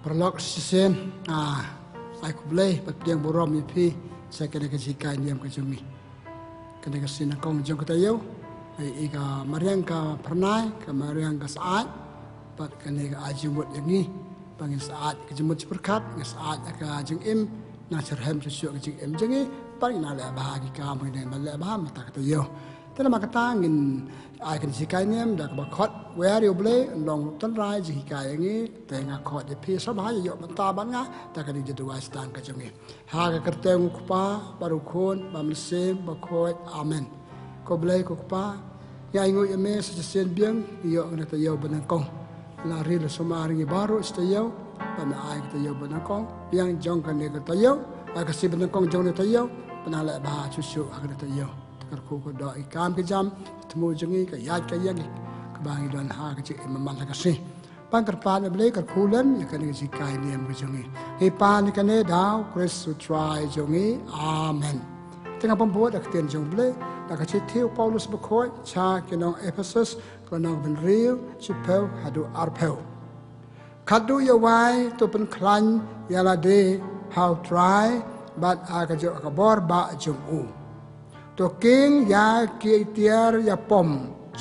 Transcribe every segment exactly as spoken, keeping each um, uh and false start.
Paralok shisien, ah, ai khublei bad pdiang burom ïa phi sha kane ka jinghikai niam ka jong ngi. Kane ka sngi nyngkong jong ka taïew, ai i ka mariang ka phyrnai, ka mariang ka syaid, bad kane ka ai jingmut ïa ngi ba ngin syaid ka jingmut jingpyrkhat, ngin syaid ka jingim, nang syrhem shuh shuh ka jingim jong ngi, bad ngin nang leh bha ki kam ba ngin dei ban leh bha mynta ka taïew. Te namar kata ngin ai ka jinghikai niam da kaba khot, Wer ïa U Blei un long tynrai jinghikai ïa ngi. Te nga khot ïa phi sngewbha ïa ïoh bynta bad nga da ka jingduwai sdang ka jong ngi. Ha ka kyrteng U Kpa bad U Khun bad U Mynsiem Bakhuid. Amen. Ko Blei ko Kpa, ngi ainguh ïa me sa shisien biang ïa kane ka taïew ba nyngkong. La ri la sumar ïa ngi baroh shi taïew, ba me ai ka taïew ba nyngkong biang jong kane ka taïew, ai ka sngi ba nyngkong jong kane ka taïew, ba nang leh bha shuh shuh ha kane ka taïew. Te kyrkhu kyrdoh ïa ki kam ki jam, thmu jong ngi, ka ïaid ka ïeng kaba ngi don ha ka jingim man la ka sngi. Ban kyrpad ïa U Blei, kyrkhu lem ïa kane ka jinghikai niam ka jong ngi. Ngi pan ïa kane da U Khrist U Trai jong ngi. Amen. Te ngan pynbud ïa ka ktien jong U Blei na ka shithi u Paulus bakhuid sha ki nong Ephesus, ka lynnong ba hynriew, shiphew haduh arphew. Khadduh ïa wai to pynkhlaiñ ïa lade ha U Trai bad ha kajuh ka bor bah jong u. To kieng ïa ki tiar ïapom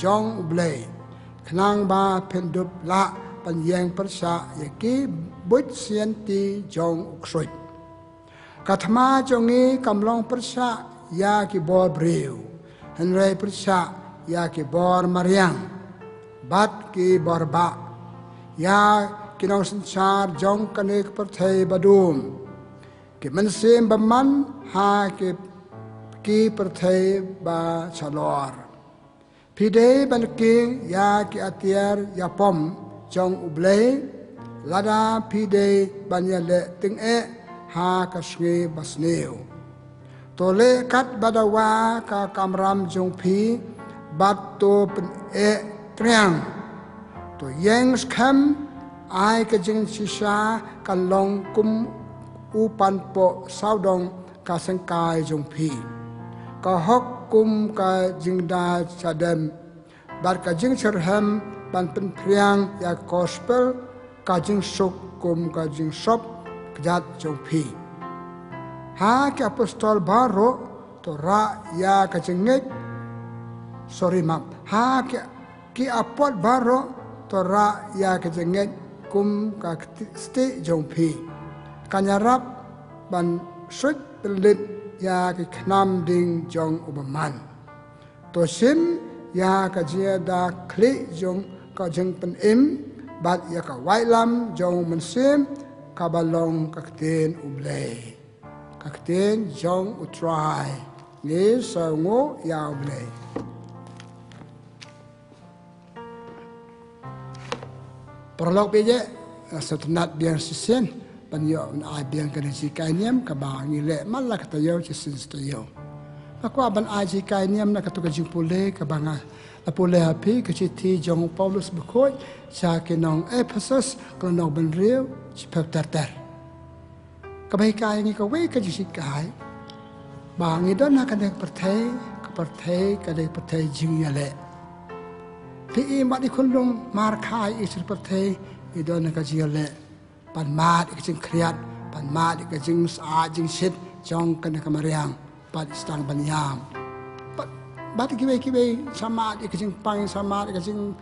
jong U Blei, khnang ba phin dup lah ban ïeng pyrshah ïa ki buit sianti jong u ksuid. Ka thma jong ngi kam long pyrshah ïa ki bor briew, hynrei pyrshah ïa ki bor mariang bad ki bor bah, ïa ki nongsynshar jong kane ka pyrthei ba dum, ki mynsiem bymman ha ki, ki pyrthei ba shalor. Phi dei ban kieng ïa ki atiar ïapom jong U Blei, lada phi dei ban ïaleh tyngeh ha ka sngi ba sniew. To leh katba dawa ka kamram jong phi, bad to pyneh triang. To ïeng skhem, ai ka jingshisha kan long kum u panpoh sawdong ka syngkai jong phi. Ka hok kum ka jingda shadem, bad ka jingsyrhem ban pynphriang ïa ka gospel, ka jingsuk kum ka jingsop kjat jong phi. Ha ki apostol baroh to rah ïa ka jingngeit, sorry map, ha ki, ki apot baroh to rah ïa ka jingngeit kum ka kti-, stieh jong phi. Kan ïarap ban suid pynlip ïa ki khnam ding jong u bymman. To shim ïa ka jingïada khlieh jong ka jingpynim, bad ïa ka waitlam jong u Mynsiem, kaba long ka ktien U Blei. Ka ktien jong U Trai. Ngi sngewnguh ïa U Blei. Paralok baieit, nga sngewtynnat biang shisien ban ïoh ban ai biang kane ka jinghikai niam kaba ngi leh man la ka taïew shisien shi taïew. Nga kwah ban ai jinghikai niam na kato ka jingpule kaba nga la pule ha phi, ka shithi jong u Paulus bakhuid sha ki nong Ephesus, ka lynnong ba hynriew, shiphew ter ter. Kaba hikai ngi kawei ka jinghikai ba ngi don ha kane ka pyrthei, ka pyrthei ka dei ka pyrthei jingïaleh. Phi i mad i khunlung markhai i sha pyrthei, ngi don ha ka jingïaleh. Ban mad i ka jingkhriat, ban mad i ka jingsyaid jingshit jong kane ka mariang, bad i sdang ban ïam. Bad, bad kiwei kiwei sa mad i ka jingpang, sa mad i ka jing,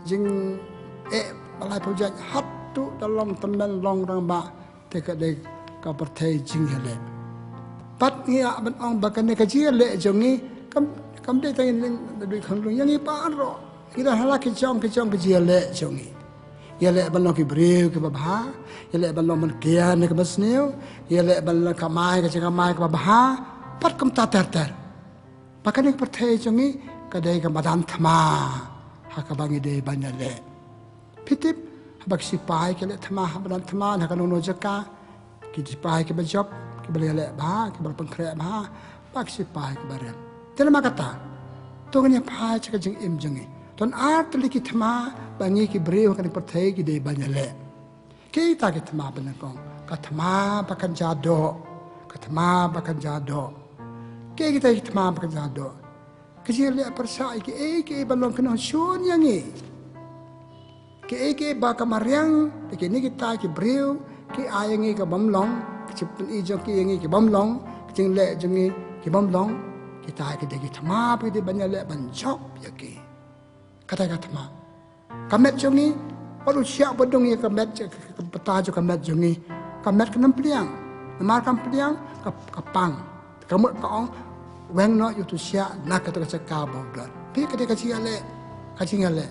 jingeh ba lai phew jait, haduh da long tymmen long rangbah. Te ka dei ka pyrthei jingïaleh. Bad ngi hap ban ong ba kane ka jingïaleh jong ngi kam, kam dei tang ïa ngi, da dei khunlung, ïa ngi baroh. Ngi don ha la ki jong ki jong ka jingïaleh jong ngi. Ïaleh ban long ki briew kiba bha, ïaleh ban long ban kiar ne kaba sniew, ïaleh ban long kamai ka jingkamai kaba bha, bad kumta ter ter. Ba kane ka pyrthei jong ngi ka dei ka madan thma ha kaba ngi dei ban ïaleh. Phi tip, haba ki sipai ki leh thma ha madan thma na kano kano jaka, ki sipai kiba jop, kiba la ïaleh bha, kiba la pynkhreh bha, bad ki sipai kiba rem. Te namar kata, to ngin ïa phai sha ka jingim jong ngi. To ar tylli ki thma ba ngi ki briew ha kane ka pyrthei ki dei ban ïaleh. Kita ki thma ba nyngkong, ka thma ba kynja doh, ka thma ba kynja doh. Kita ki thma ba kynja doh. Ka jingïaleh pyrshah ïa kiei kiei ba long ki nongshun ïa ngi. Kiei kiei ba ka mariang, te kine kita ki briew ki ai ïa ngi ki bym long, ki jingpyni jong ki ïa ngi ki bym long, ki jingleh jong ngi ki bym long, kita ki dei ki thma ba ki dei ban ïaleh ban jop ïa ki. Kata ka thma. Ka met jong ngi, wat u shiah ba dung ïa ka met, ka bynta jong ka met jong ngi. Ka met ka nongpdiang. Namar ka nongpdiang, ka, ka pang. Ka mut ka ong, weng noh ïa uto u shiah, na kato ka jaka ba u don. Phi ka dei ka jingïaleh, ka jingïaleh.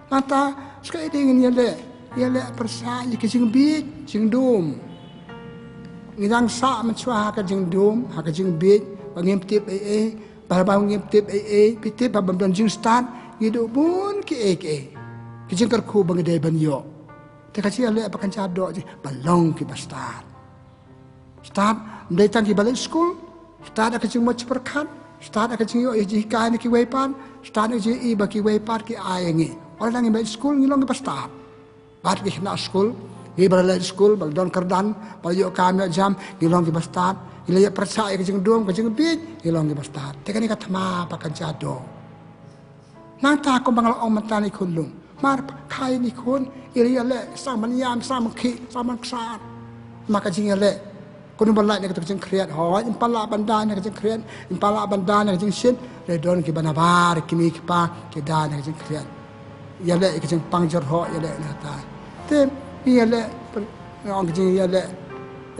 Nangta, sa kaei de ngin ïaleh, ïaleh pyrshah ïa ka jingbieit, jingdum. Ngi dang sah mynshuwa ha ka jingdum, ha ka jingbieit, ba ngim tip ei ei, ba, ba ngim tip ei ei, phi tip ba bym don jingstad, ngi duh bun kiei kiei. Ki jingkyrkhu ba ngi dei ban ïoh. Te ka jingïaleh ba kan jia doh jingpynlong kiba stad. Stad, ym dei tang kiba leit skul, stad ha ka jingmut jingpyrkhat, stad ha ka jingïoh ïa jinghikai na kiwei pat, stad ha ka jingïohi ba kiwei pat ki ai ïa ngi. Wat la ngi leit skul ngi long kiba stad. Bad ki khynnah skul, ngi ba la leit skul, ba la don kyrdan, ba la ïoh kam ïoh jam, ngi long kiba stad, ngi la ïoh pyrshah ïa ka jingdum, ka jingbieit, ngi long kiba stad. Te kane ka thma ba kan jia doh. Nangta kumba nga la ong mynta ne khun lung. Mar kha ïa ne khun, ïaleh, ïaleh, sdang ban ïam, sdang ban khih, sdang ban ksar. Namar ka jingïaleh. Kano ba lait na kato ka jingkhriat, hooid, ym pat lah ban da na ka jingkhriat, ym pat lah ban da na ka jingshit, hynrei don kiba nabar, ki kmie ki kpa, ki da na ka jingkhriat. Ïaleh, ka jingpang jyrhoh, ïaleh na kata. Te, ïaleh, per-, nga ong ka jingïaleh,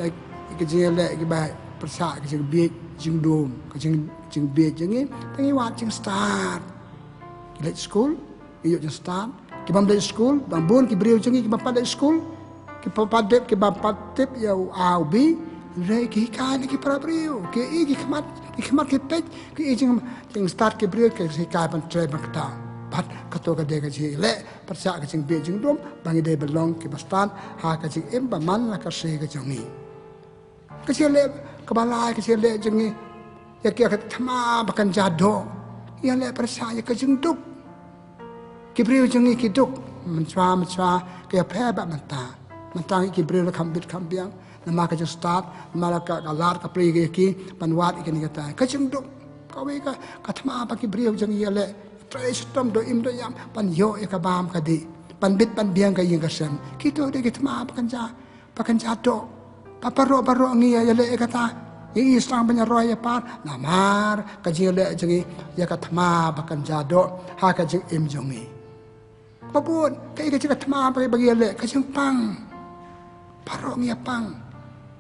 eh, ka jingïaleh, kiba pyrshah, ka jingbieit, jingdum, ka jing, jingbieit, jong ngi, te ngi wad jingstad. Ki leit skul, ki ïoh jingstad. Ki bym leit skul, dang bun ki briew jong ngi ki bym pat leit skul. Ki bym pat tip, ki bym pat tip ïa u A u B. Hynrei ki hikai na ki para briew. Ki i ki khmat, ki khmat ki peit, ki i jing, jingstad ki briew, ki hikai ban trei ban ktah. Bad kato ka dei ka jingïaleh, pyrshah ka jingbieit jingdum, ba ngi dei ban long kiba stad, ha ka jingim ba man la ka sngi ka jong ngi. Ka jingïaleh kaba lai, ka jingïaleh jong ngi ïa ki, ïa ka thma ba kan jia doh. Ïaleh pyrshah ïa ka jingduk. Ki briew jong ngi ki duk. Mynshuwa, mynshuwa, ka ïapher bad mynta. Mynta ngi ki briew la kham bit kham biang. Namar ka jingstad, namar ka, ka lad ka plie ïa ki ban wad ïa kane ka tai. Ka jingduk. Kawei ka, ka thma ba ki briew jong ngi ïaleh. Trei shitom, duk im duk ïam, ban ïoh ïa ka bam ka dih. Ban bit ban biang ka ïing ka sem. Kito dei ki thma ba kan jia, ba kan jia doh. Ba baroh baroh ngi ïaleh ïa kata. Ngi i sdang ban ïaroi ïa par. Namar ka jingïaleh jong ngi ïa ka thma ba kan jia doh ha ka jingim jong ngi. Ba bun, kaei ka jing ka thma ba, ba ngi ïaleh, ka jingpang. Baroh ngi ïa pang.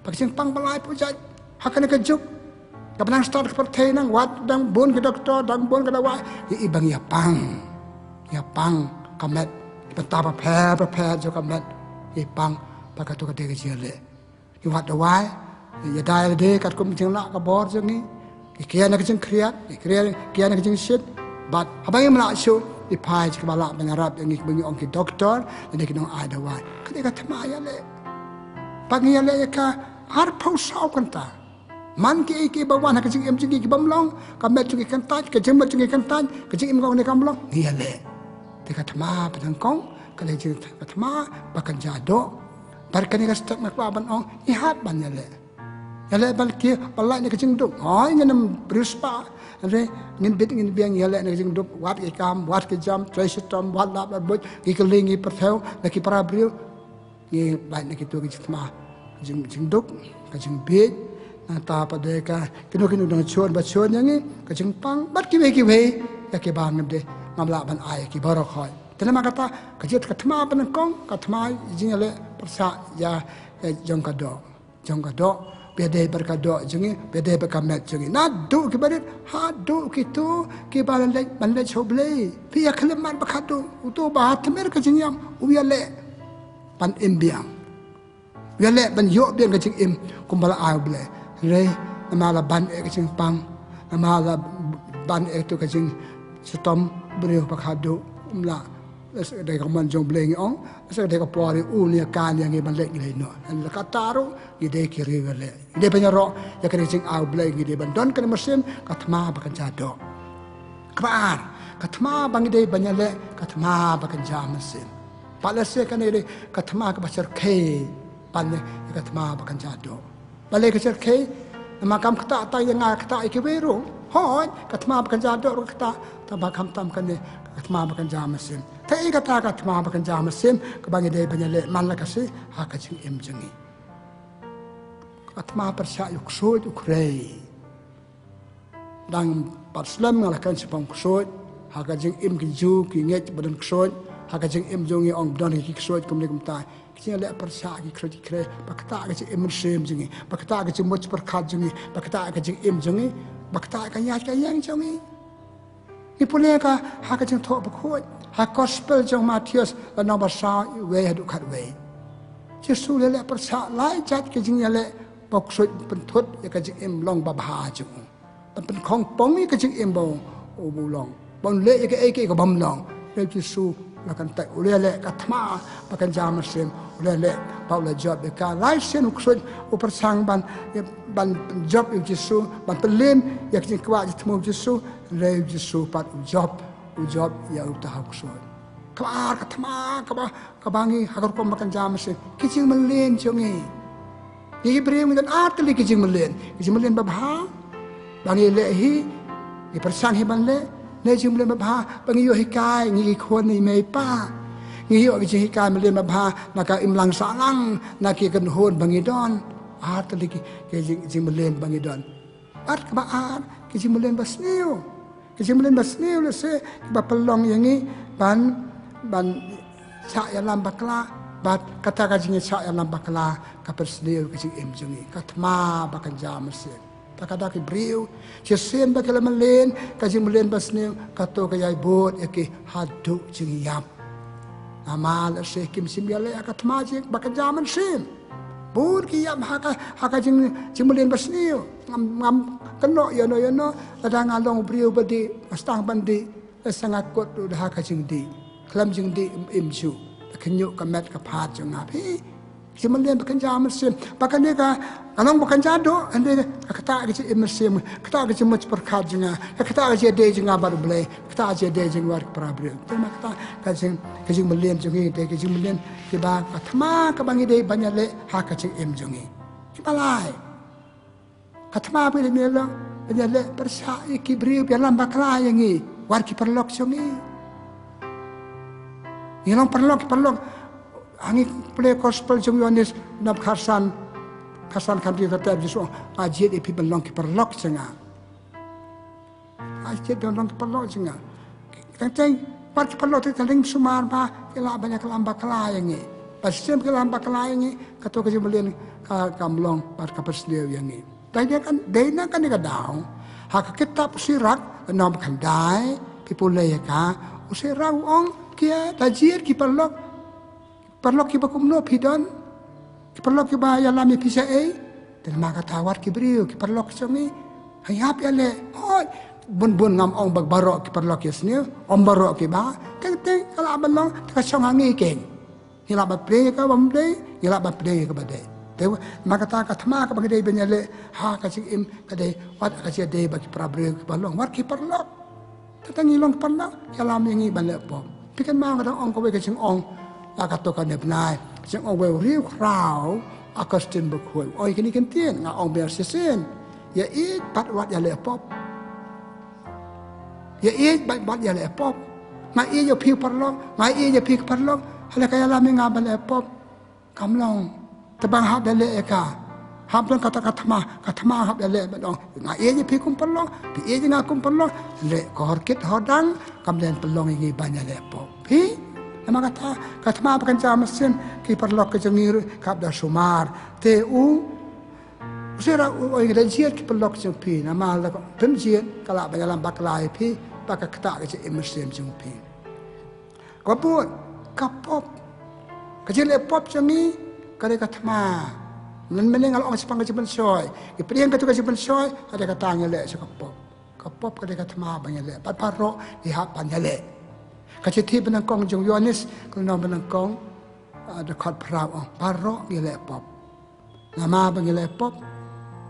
Ba ka jingpang ba lai pujat. Ha kane ka juk. Kaba nang stad ka pyrthei nang wad, dang bun ki doktor, dang bun ki dawai. Ïa i ba ngi ïa pang. Ïa pang ka met. Ki bynta bapher bapher jong ka met. Ïa i pang. Ba kato ka dei ka jingïaleh. Ngi wad dawai. Ïa da ïa lade katkum jinglah ka bor jong ngi. Ngi kian na ka jingkhriat. Ngi kian, kian na ka jingshit. Bad haba ngim lah shuh. Ngi phai sha kiba lah ban ïarap ïa ngi, kiba ngi ong ki doktor. Lane ki nong ai dawai. Ka dei ka thma ïaleh. Ba ngi ïaleh ïa ka arphew saw kynta. Man kiei kiei ba wan ha ka jingim jong ngi ki bym long, ka met jong ngi kyntait, ka jingmut jong ngi kyntait, ka jingim jong ngi kam long, ngi ïaleh. Te ka thma ba nyngkong, ka dei jing ka thma ba kan jia doh. Bad kane ka step nga kwah ban ong, ngi hap ban ïaleh. Ïaleh ban ki, ban lait na ka jingduk. Hooid, ngin ym briew spah, hynrei ngin bit ngin biang, ïaleh na ka jingduk, wad ki kam, wad ki jam, trei shitom, wad lap lap buit, ngi kylli ngi pyrthew, na ki para briew. Ngi lait na kito ki jingthma, ka jing, jingduk, ka jingbieit, nangta pat de ka, kino kino dang shon, ba shon ïa ngi, ka jingpang, bad kiwei kiwei, ïa kiba ngam dei, ngam lah ban ai, ki baroh khoit. Te namar kata, ka jing ka thma ba nyngkong, ka thma jingïaleh pyrshah ïa, ïa jong ka doh. Jong ka doh, ba ïadei bad ka doh jong ngi, ba ïadei bad ka met jong ngi. Naduh kiba rit, haduh kito, kiba la leit, ban leit sha U Blei. Phi ïa khlem mat ba khatduh, uto uba ha tmier ka jingïap, u ïaleh. Ban im biang. U ïaleh ban ïoh biang ka jingim kumba la ai U Blei. Hynrei namar la ban ïa ka jingpang, namar la ban ïa tu ka jingshitom briew ba khatduh, um lah. Lehse ka dei ka mon jong U Blei ngi ong, lehse ka dei ka por ïa u ne ïa ka ne ïa ngi ban leh ngi leh noh. Hynrei kata ruh ngi dei ki riew ïaleh. Ngi dei ban ïaroh ïa ka dei ka jingai U Blei, ngi dei ban don ka mynsiem ka thma ba kan jia doh. Kaba ar, ka thma ba ngi dei ban ïaleh, ka thma ba kan jia mynsiem. Bad lehse kane ka dei ka thma kaba shyrkhei ban leh ïa ka thma ba kan jia doh. Balei ka shyrkhei? Namar kam ktah tang ïa nga, ktah ïa kiwei ruh. Hooid, ka thma ba kan jia doh ruh ktah, tangba khamtam kane ka thma ba kan jia mynsiem. Te kata ka thma ba kynja mynsiem kaba ngi dei ban ïaleh man la ka sngi ha ka jingim jong ngi. Ka thma pyrshah ïa u ksuid u khrei. Dang pat slem nga la kren shaphang ksuid. Ha ka jingim ki Jiw ki ngeit ba don ksuid. Ha ka jingim jong ngi ong ba don ki ksuid kumne kumtai. Ki jingïaleh pyrshah ki ksuid ki khrei. Ba ktah ka jingim mynsiem jong ngi. Ba ktah ka jingmut pyrkhat jong ngi. Ba ktah ka jingim jong ngi. Ba ktah ka ïaid ka ïeng jong ngi. Ngi pule ka ha ka Jingthoh Bakhuid, ha Gospel jong Mathaios, lynnong ba saw, wei haduh khatwei. Jisu u la leh pyrshah lai jait ka jingïaleh ba u ksuid, pynthut ïa ka jingim long babha jong u. Ban pynkhongpong ïa ka jingim ba u, u long. Ban leh ïa kaei kaei ka bym long. Hynrei Jisu la kyntait, u la leh ka thma ba kynja mynsiem, u la leh ba u la jop ïa ka. Lai sien u ksuid u pyrshang ban, ban jop ïa u Jisu, ban pynliem ïa ka jingkwah jingthmu u Jisu, hynrei u Jisu pat u jop, u jop ïa uta u ksuid. Kaba ar ka thma kaba, kaba ngi ha ka rukom ba kynja mynsiem, ki jingmlien jong ngi. Ngi ki briew ngi don ar tylli ki jingmlien. Ki jingmlien babha ba ngi leh hi, ngi pyrshang hi ban leh. Ne jingmlien babha ba ngi ïoh hikai, ngi ki khun, ngi mei pa. Ngi ïoh ki jinghikai mlien babha na ka imlang sahlang, na ki kynhun ba ngi don. Ar tylli ki, ki jing, jingmlien ba ngi don. Bad kaba ar, ki jingmlien basniew. Ki jingmlien basniew lehse kiba pynlong ïa ngi ban, ban shah ïalam bakla, bad kata ka jingshah ïalam bakla ka pynsniew ka jingim jong ngi, ka thma ba kynja mynsiem. Te ka da ki briew, shisien ba ki la mlien ka jingmlien basniew, kato ka ïai bud ïa ki haduh jingïap. Namar lehse kim shym ïaleh ïa ka thma jing ba kynja mynsiem. Bun ki ïap ha ka, ha ka jing, jingmlien basniew. Ngam, ngam kynnoh ïano ïano, lada nga long briew ba dih, nga sdang ban dih, lehse nga kut ruh da ha ka jingdih. Khlem jingdih im, im shuh. Da khynñiuh ka met ka phad jong nga phi. Jingmlien ba kynja mynsiem. Ba kane ka, ka long ba kynja duh, hynrei ka ktah ka jingim mynsiem, ktah ka jingmut pyrkhat jong nga, ka ktah ka jingïadei jong nga bad U Blei, ka ktah ka jingïadei jong nga bad ki para briew. Te namar kata ka jing, ka jingmlien jong ngi, te ka jingmlien kiba, ka thma kaba ngi dei ban ïaleh ha ka jingim jong ngi. Kiba lai. Ka thma ba ngi dei ban ïaleh, ban ïaleh pyrshah ïa ki briew ba ïalam bakla ïa ngi, wat ki paralok jong ngi. Ngi long paralok, ki paralok. Ha ngi pule Gospel jong u Ïoannis, lynnong khatsan, khatsan khathynriew, kata Jisu, nga jied ïa phi ban long ki paralok jong nga. Nga jied ban long ki paralok jong nga. Teng teng, wat ki paralok te teng teng sumar ba ki lah ban ïalam bakla ïa ngi. Ba shisien ki lam bakla ïa ngi, kato ka jingmlien ka, kam long bad ka pynsniew ïa ngi. Dei na kan, dei na kane ka daw, ha ka kitab u Sirak, lynnong ba khyndai, phi pule ïa ka, u Sirak u ong, ki da jied ki paralok, paralok kiba kumno phi don, ki paralok kiba ïalam ïa phi shaei. Te namar kata wat ki briew, ki paralok jong ngi, ha ïap ïaleh, hooid, bun bun ngam ong ba baroh ki paralok ïasniew, ym baroh kiba, teng teng ka lah ban long, te ka shong ha ngi keiñ. Ngi lah ban pdiang ïa kaba ym dei, ngi lah ban pdiang ïa kaba dei. Te namar kata ka thma kaba ngi dei ban ïaleh ha ka jingim ka dei, wat ka jingïadei bad ki para briew kiba long, wat ki paralok. Te tang ngi long ki paralok, ïalam ïa ngi ban leh pop. Phi kynmaw nga dang ong kawei ka jingong, la kato kane bnai, ka jingong wei u riewkhraw Augustine Bakhuid. Ong ïa kine ki ktien, nga ong biang shisien. Ïa ïeit bad wat ïaleh pop. Ïa ïeit bad wat ïaleh pop. Nga ïeit ïa phi paralok, nga ïeit ïa phi paralok. Hynrei ka ïalam ïa nga ban leh pop, kam long. Te ba nga hap ïaleh ïa ka, hap don kata ka thma, ka thma hap ïaleh ban ong, nga ïeit ïa phi kum paralok, phi ïeit ïa nga kum paralok. Leh ka hor kit hor dang, kam don pynlong ïa ngi ban ïaleh pop. Phi, namar kata ka thma ba kynja mynsiem, ki paralok ka jong ngi ruh ka hap da sumar. Te u, u Sirak u ong, da jied ki paralok jong phi, namar lada phim jied, ka lah ban ïalam bakla ïa phi, bad ka ktah ka jingim mynsiem jong phi. Kaba bud, ka pop. Ka jingleh pop jong ngi, ka dei ka thma. Mynne nga la ong shaphang ka jingpynshoi. Ngi pdiang kato ka jingpynshoi, ka dei kata ngi leh sha ka pop. Ka pop ka dei ka thma ba ngi leh. Bad baroh ngi hap ban ïaleh. Ka shithi ba nyngkong jong u Ïoannis, ka lynnong ba nyngkong, ah, dkhot phra ong, baroh ngi leh pop. Namar ba ngi leh pop,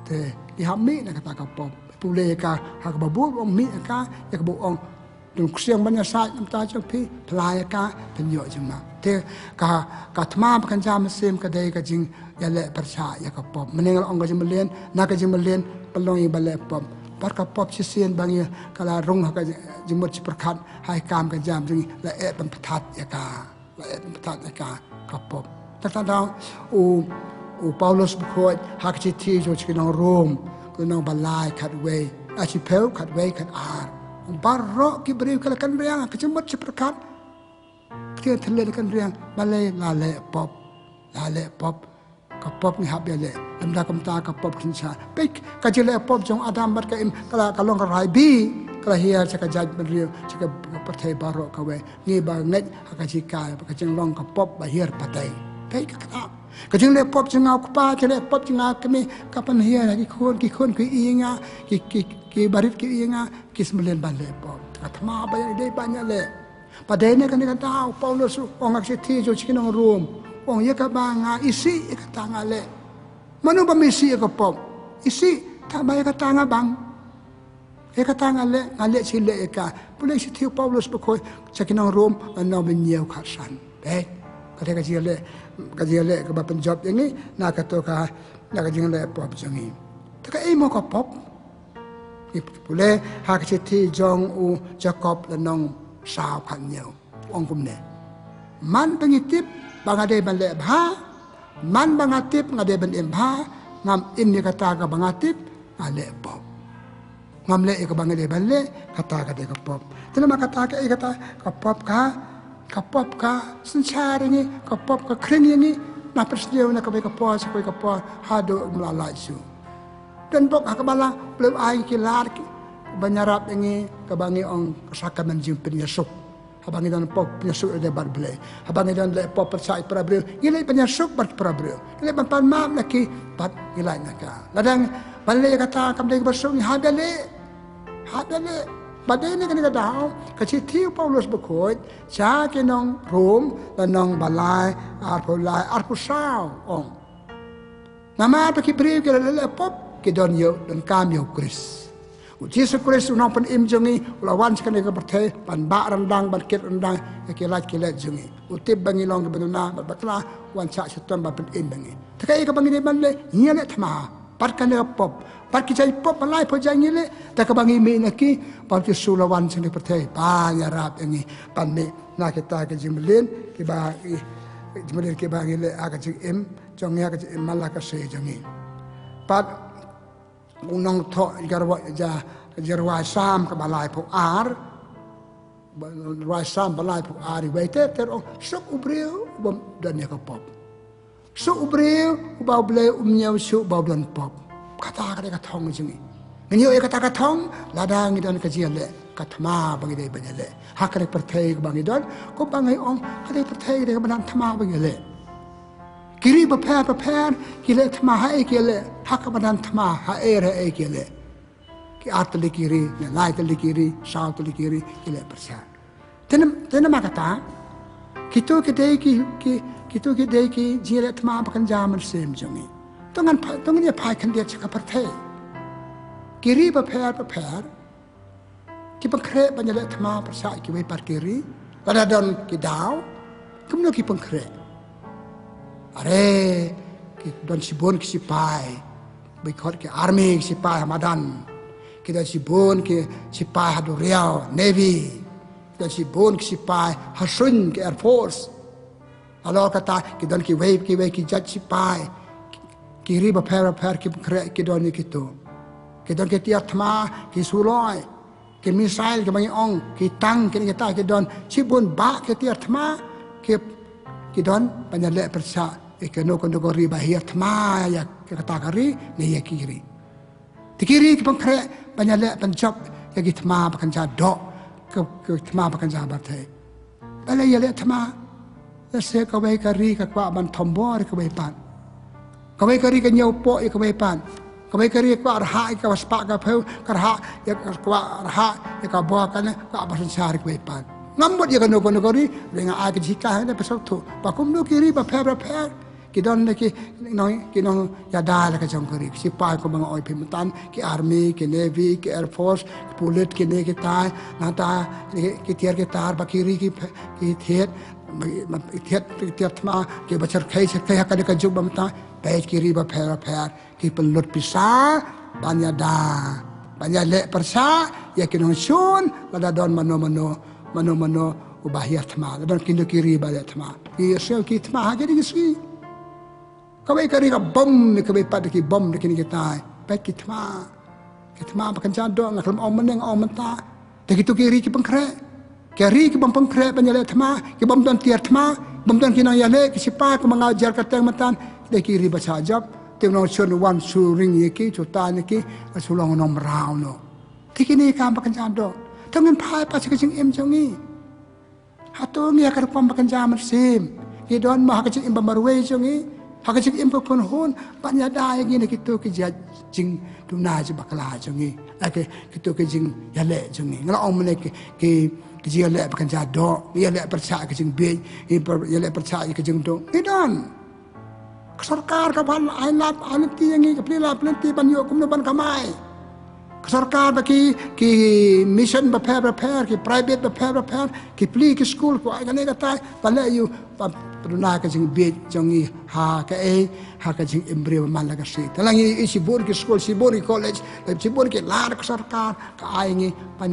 te ngi hap mih na kata ka pop. Pule ïa ka, ha kaba bud ong mih ïa ka, ïa kaba ong, don ksiang ban ïasaid na ka bynta jong phi, pynlait ïa ka, pynïoh jingma. Te ka, ka thma ba kynja mynsiem ka dei ka jingïaleh pyrshah ïa ka pop. Mynne nga la ong ka jingmlien, na ka jingmlien, pynlong ïa ba leh pop. Bad ka pop shisien ba ngi ka la rung ha ka jingmut shi pyrkhat ha i kam ka jam jong ngi, la eh ban pynthat ïa ka. La eh ban pynthat ïa ka, ka pop. Te ka dang u, u Paulus bakhuid ha ka shithi jong sha ki nong Rom, ka nong ba lai khatwei, a shiphew khatwei khatar. Baroh ki briew ki la kynriang ha ka jingmut shi pyrkhat. Ka ktien thylliej la kynriang, balei? La leh pop. La leh pop. Ka pop ngi hap ïaleh. Lymda kumta ka pop khyndiat. Peit ka jingleh pop jong Adam bad ka Im, ka la, ka long ka rai bi, ka la hiar sha ka jaitbynriew, sha ka pyrthei baroh kawei. Ngi ba ngeit ha ka jinghikai, ka jinglong ka pop ba hiar pateng. Peit ka kata. Ka jingleh pop jong nga u kpa, jingleh pop jong nga u kmie, ka pynhiar ha ki khun, ki khun ki ïa nga, ki, ki, ki barit ki ïa nga, ki sngewmlien ban leh pop. Ka thma ba ïadei ban ïaleh. Pat dei ne kane ka daw, Paulus u ong ha ka shithi jong sha ki nong Rom, u ong ïa kaba nga isih, ïa kata nga leh. Mano bym isih ïa ka pop? Isih, tangba ïa kata nga bang. Ïa kata nga leh, nga leh shi leh ïa ka. Pule shithi u Paulus bakhuid sha ki nong Rom, lynnong ba hynñiew khatsan. Dei, ka dei ka jingleh, ka jingleh kaba pynjop ïa ngi na kato ka, na ka jingleh pop jong ngi. Te kaei mo ka pop? Ngi pule ha ka shithi jong u Jakob lynnong saw khathynñiew. U ong kumne. Man ba ngi tip ba nga dei ban leh bha, man ba nga tip nga dei ban im bha, ngam im ïa kata kaba nga tip, nga leh pop. Ngam leh ïa kaba nga dei ban leh, kata ka dei ka pop. Te namar kata kaei kata, ka pop ka, ka pop ka synshar ïa ngi, ka pop ka khring ïa ngi, na pynsniew na kawei ka por sha kawei ka por, haduh ngim lah lait shuh. Don bok ha kaba la, U Blei u ai ki lad ki, ban ïarap ïa ngi, kaba ngi ong ka sakramen jingpynïasuk. Haba ngi don pop pynïasuk ïa bad U Blei. Haba ngi don leh pop pyrshah ïa para briew, ngi leh pynïasuk bad para briew. Ngi leh ban pan map na ki bad ngi lait na ka. Lada ban leh ïa kata kam dei kaba suk, ngi hap ïaleh. Hap ïaleh. Bad dei ne kane ka daw, ka shithi u Paulus bakhuid sha ki nong Rom, lynnong ba lai, arphew lai, arphew saw, ong. Namar ba ki briew ki la leh pop, ki don ïa u, donkam ïa u Khrist. U Jisu Khrist u nongpynim jong ngi, u la wan sha kane ka pyrthei, ban bah ryndang, ban kit ryndang ïa ki lait ki lait jong ngi. U tip ba ngi long kiba duna bad bakla, u wan shah shitom ban pynim ïa ngi. Te kaei kaba ngi dei ban leh? Ngi ïaleh thma bad kane ka pop, bad ki jait pop ba laiphew jait ngi leh, te kaba ngi mih na ki, ba u Jisu u la wan sha kane ka pyrthei ban ïarap ïa ngi, ban mih na kita ki jingmlien kiba, ki jingmlien kiba ngi leh ha ka jingim jong ngi, ha ka jingim man la ka sngi jong ngi. Bad u nongthoh ïa ka rwai, ïa ka rwai Salm kaba laiphew ar, rwai Salm ba laiphew ar, iwei ter ter, ong, suk u briew uba don ïa ka pop. Suk u briew uba U Blei um ñiew shuh ba u don pop. Kata ka dei ka thong jong ngi. Ngin ïoh ïa kata ka thong lada ngi don ka jingïaleh, ka thma ba ngi dei ban ïaleh. Ha kane ka pyrthei kaba ngi don, kumba ngi ong, ka dei ka pyrthei ka dei kaba don thma ba ngi ïaleh. Ki ri bapher bapher ki leh thma ha ei ki leh, ha kaba don thma ha ei ha ei ki leh. Ki ar tylli ki ri, ne lai tylli ki ri, saw tylli ki ri, ki leh pyrshah. Te nam, te namar kata, kito ki dei ki, ki, kito ki dei ki jingïaleh thma ba kynja mynsiem jong ngi. To ngan pha-, to ngin ïa phai khyndiat sha ka pyrthei. Ki ri bapher bapher ki pynkhreh ban ïaleh thma pyrshah ïa kiwei pat ki ri. Lada don ki daw, kumno ki pynkhreh? Are, ki don shibun ki sipai, ba khot ki army, ki sipai ha madan. Ki don shibun ki sipai ha duriaw, navy. Ki don shibun ki sipai ha suiñ, ki air force. Halor kata, ki don kiwei kiwei ki jait sipai, ki ri bapher bapher ki pynkhreh, ki don ïa kito. Ki don ki tiar thma, ki suloi, ki missile kiba ngi ong, ki tank, kine kita ki don shibun bah ki tiar thma, ki, ki don ban ïaleh pyrshah ïa kano kano ka ri ba hiar thma ïa kata ka ri ne ïa ki ri. Te ki ri ki pynkhreh ban ïaleh ban jop ïa ki thma ba kynja doh, ki, ki thma ba kynja pyrthei. Balei ïaleh thma? Lehse kawei ka ri ka kwah ban thombor ïa kawei pat. Kawei ka ri ka ñiewpoh ïa kawei pat. Kawei ka ri ka kwah rhah ïa ka spah ka phew, ka rhah ïa ka, kwah rhah ïa ka bor kane, kwah ban synshar ïa kawei pat. Ngam mut ïa kano kano ka ri, hynrei nga ai ka jinghikai hangne ba sngewthuh ba kumno ki ri bapher bapher ki don ne ki nong, ki nongïada la ka jong ka ri. Ki sipai kumba nga ong ïa phi mynta, ki army, ki navy, ki air force, ki pulit, kine kita, nangta ki, ki tiar ki tar, ba ki ri ki phe-, ki thied, ba, ba, ki thied, ki tiar thma, kiba shyrkhei shyrkhei ha kane ka juk ba mynta. Peit ki ri bapher bapher ki pynlut pisa ban ïada. Ban ïaleh pyrshah ïa ki nongshun, lada don mano mano, mano mano uba hiar thma, lada don kino ki ri ba leh thma. Ki ïashem ki thma ha kine ki sngi. Kawei ka ri ka bom, kawei pat ki bom da kine kitai. Peit ki thma. Ki thma ba kynja doh, nga khlem ong mynne nga ong mynta. Te kito ki ri ki pynkhreh. Ki ri ki bym pynkhreh ban ïaleh thma, ki bym don tiar thma, bym don ki nongïaleh, ki sipai, kumba nga jar kyrteng mynta. Dei ki ri ba shah jop. Te u nongshun wan shu ring ïa ki, shu tan ïa ki, shu long nongmraw noh. Te kine ki kam ba kynja doh. Te ngin phai pat sha ka jingim jong ngi. Hato ngi ha ka rukom ba kynja mynsiem? Ngi don mo ha ka jingim ba marwei jong ngi, ha ka jingim ka khun hun, ban ïada ïa ngi na kito ki jait jingduna jingbakla jong ngi. Ake, kito ki jingïaleh jong ngi. Nga la ong mynne ki, ki, ki jingïaleh ba kynja doh, ngi ïaleh pyrshah ka jingbieit, ngi pyrshah, ïaleh pyrshah ka jingduk. Ngi don. Ka sorkar ka ban ai lad ai lynti ïa ngi, ka plie lad plie lynti ban ïoh kumno ban kamai. Ka sorkar ba ki, ki mission bapher bapher, ki private bapher bapher, ki plie ki skul, ki ai kane katai, ba leh ïa u, ba, ba duna ka jingbieit jong ngi ha kaei, ha ka jingim briew man la ka sih. Te la ngi ïohi shibun ki skul, shibun ki college, shibun ki lad ka sorkar ka ai ngi, ban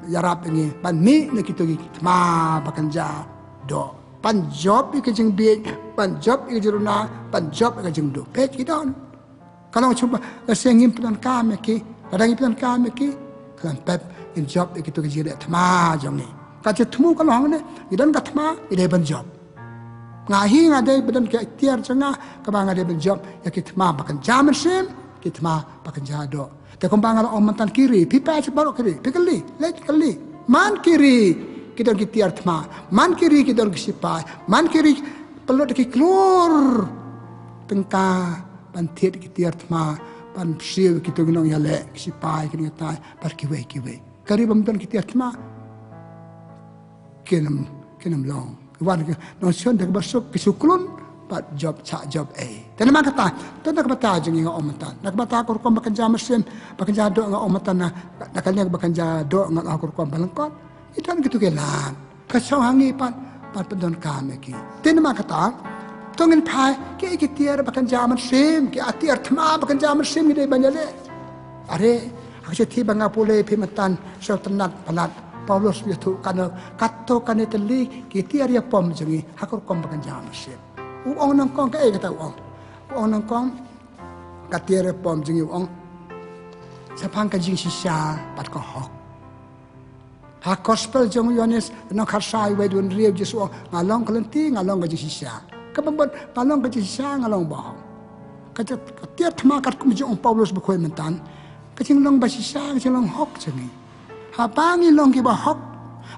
ïarap ïa ngi ban mih na kito ki thma ba kynja doh. Ban jop ïa ka jingbieit, ban jop ïa ka jingduna, ban jop ïa ka jingduk. Peit ki don. Ka long shuh ba, lada ngim pyndonkam ïa ki, lada ngim pyndonkam ïa ki, ka long pep ngin jop ïa kito ki jingleh thma jong ngi. Ka jingthmu ka long hangne, ngi don ka thma, ngi dei ban jop. Nga hi nga dei ba don ka iktiar jong nga, kaba nga dei ban jop ïa ki thma ba kynja mynsiem, ki thma ba kynja doh. Te kumba nga la ong mynta, ki ri, phi peit sha baroh ki ri, phi kylli, leit kylli. Man ki ri ki don ki tiar thma, man ki ri ki don ki sipai, man ki ri pynlut ki klur tyngka ban thied ki tiar thma, ban siew kito ki nongïaleh, ki sipai, ki nongïatai, bad kiwei kiwei. Ka ri bym don ki tiar thma, kin ym, kin ym long. Wan ki nongshun da kaba suk, ki shu klun bad jop, shah jop ei. Te namar kata, te na ka bynta jong ngi nga ong mynta, na ka bynta ka rukom ba kynja mynsiem, ba kynja doh nga ong mynta, na, na kane ba kynja doh nga ong ka rukom ba lyngkot. Ngi don kito ki lad. Ka shong ha ngi pat ban pyndonkam ïa ki. Te namar kata, to ngin phai, kiei ki tiar ba kynja mynsiem, ki tiar thma ba kynja mynsiem ngi dei ban ïaleh. Are, ha ka shithi ba nga pule ïa phi mynta, sha u tynnad palat, Paulus u ïathuh kane, kato kane tylli ki tiar ïapom jong ngi ha ka rukom ba kynja mynsiem. U ong nyngkong, kaei kata u ong? U ong nyngkong, ka tiar ïapom jong ngi, u ong, shaphang ka jingshisha bad ka hok. Ha Gospel jong u Ïoannis, lynnong khatar, wei dkhot hynriew, Jisu u ong, nga long ka lynti, nga long ka jingshisha. Kaba mut, nga long ka jingshisha, nga long bahok. Ka tiar, ka tiar thma katkum jong u Paulus ba khuid mynta, ka jinglong bashisha, ka jinglong hok jong ngi. Haba ngi long ki bahok,